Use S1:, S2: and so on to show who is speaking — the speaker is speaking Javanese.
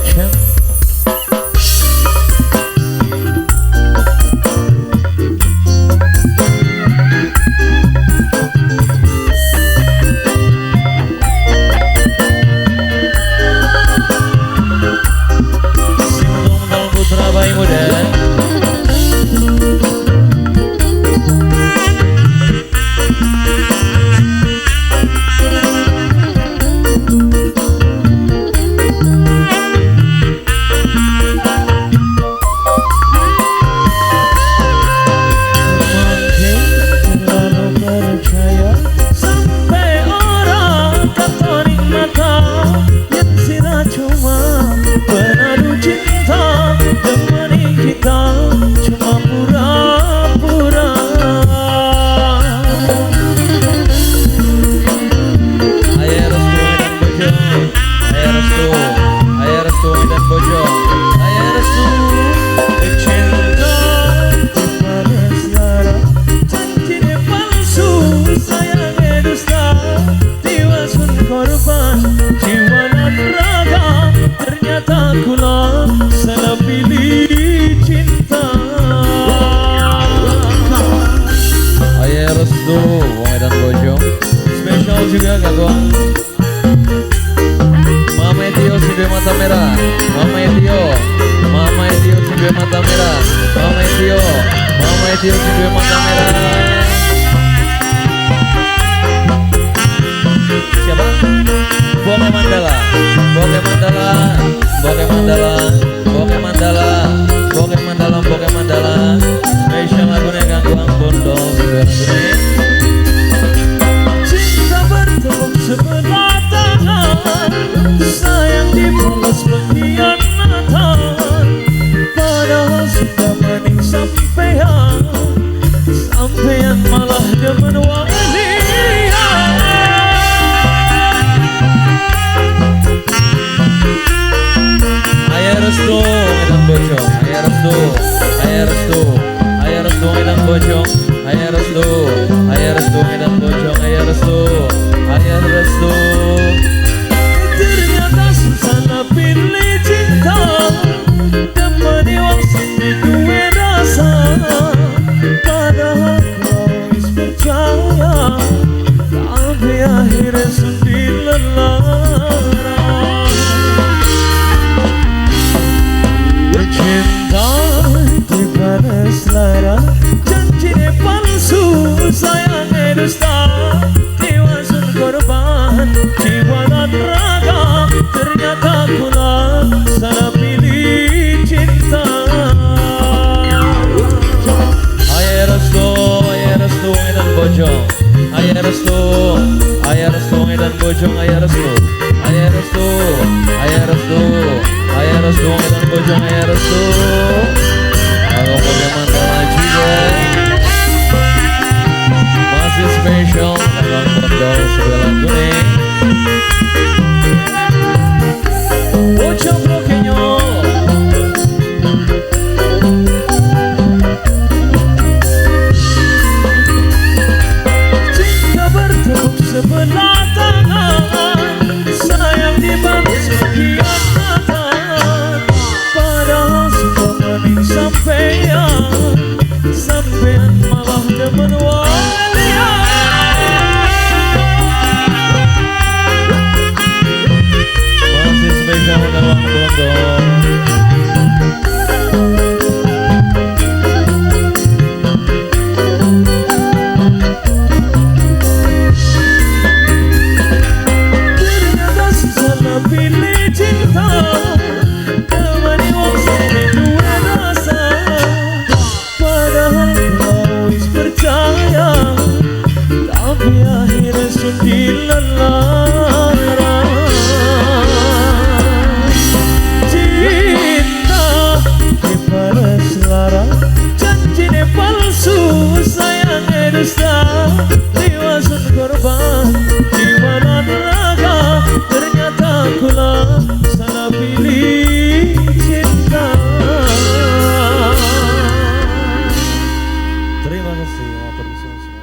S1: Production. Simtunggal Putra Bayi Muda. Spesial juga kawan Mama Etio si dua mata merah, Mama Etio, Mama Etio si dua mata merah, Mama Etio, Mama Etio si dua mata merah. Siapa? Boke Mandala, Boke Mandala, Boke Mandala, Boke Mandala, Boke Mandala, Boke Mandala. Spesial lagunya gangguan bondol sudah. Sebelah tangan, sayang dibalas pengkhianatan. Padahal sudah mending sampean, sampean malah demen wong liya. Ayah restu edan bojong, ayah restu, ayah restu, ayah restu edan bojong, ayah restu, ayah restu edan bojong, ayah restu. Ayah restu. Ternyata susah pilih cinta, temani wong sing duwe rasa. Padahal kau wis percaya, tapi akhirnya sedih lelara. Cinta dibalas lara, janjine palsu, sayangnya dusta. Korban jiwa dan raga, ternyata kula salah pilih cinta. Ayah restu, ayah restu edan bojong, ayah restu, ayah restu edan bojong, ayah restu, ayah restu, ayah restu, ayah restu edan bojong, ayah restu. Kalau bagaimana juga masih spesial dalam bondol sebelah kuning. Bocah brokenyo. Cinta bertepuk sebelah tangan, sayang dibalas pengkhianatan. Padahal sudah mending sampean, sampean malah demen wong. Ternyata susah pilih cinta, temani wong sing duwe rasa. Padahal kau wis percaya, tapi akhirnya sedih lelara. Cinta dibalas lara, janjine palsu, sayangnya dusta. Diwasun korban jiwa dan raga, ternyata kula salah pilih cinta. Terima kasih.